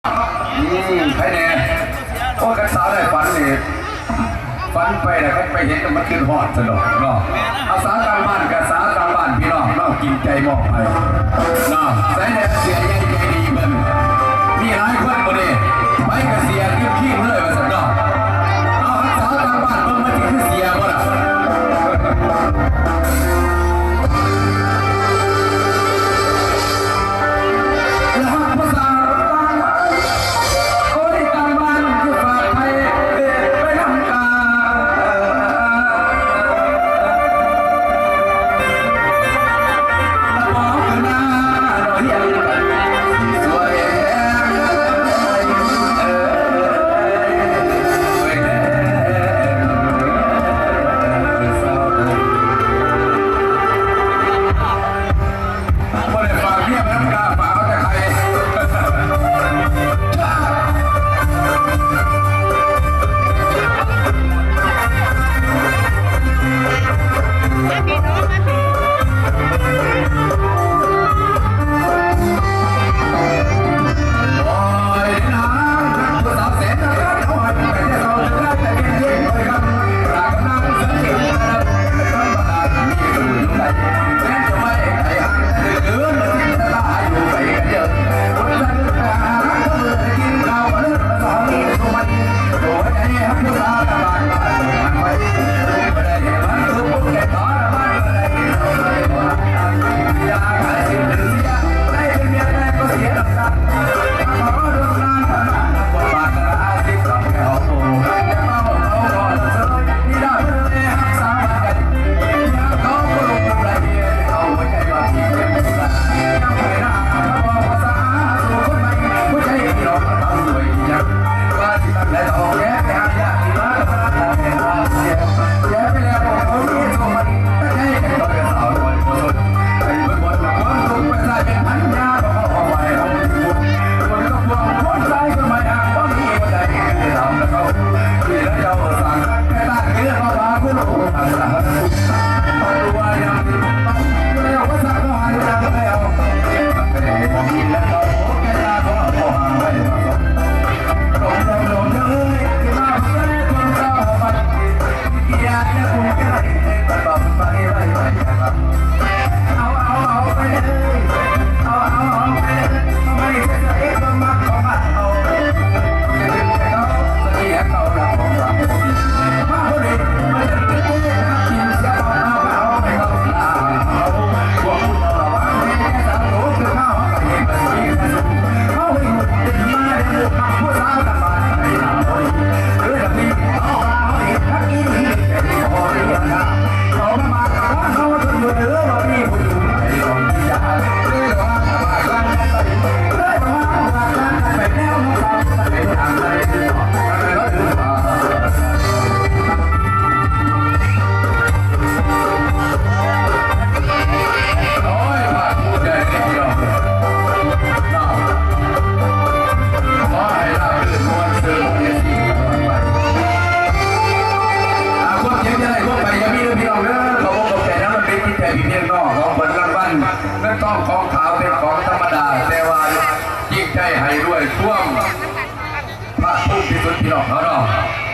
ອືມ ໃຜແດ່? ໂອ້ ຄັນສາວໄດ້ຝັນນີ້ ຝັນໄປແລ້ວ ຄັນໄປເຫັນແລ້ວມັນຄິດຮອດຊັ້ນດອກເນາະ. ອາສາການບ້ານກະສາການບ້ານພີ່ນ້ອງເນາະ ຈິງໃຈມອບໃຫ້ເນາະ. ໃສແດ່ເສຍໃຫຍ່ໃຈດີເພິ່ນ ມີຫຼາຍຄົນມື້ນີ້ ໄປກະເສຍຄືຄິງເລີຍວ່າຊັ້ນເນາະ. ເອົາ ອາສາການບ້ານເບິ່ງວ່າຊິຄືເສຍບໍ່ລະ. ອ່າ ຄວາມເຈັບຢ່າໄດ້ຄວາມໄຂ້ຢ່າມີເດີພີ່ນ້ອງເດີ. ຂໍຂອບໃຈນຳ ມັນເປັນຈິດໃຈພີ່ນ້ອງຂອງເພິ່ນ ລາງວັນເງິນທອງຂອງຂາວເປັນຂອງທຳມະດາ ແຕ່ວ່າຈິດໃຈໃຫ້ດ້ວຍຄວາມພາກພູມທີ່ສຸດ ພີ່ນ້ອງເຮົາເນາະ.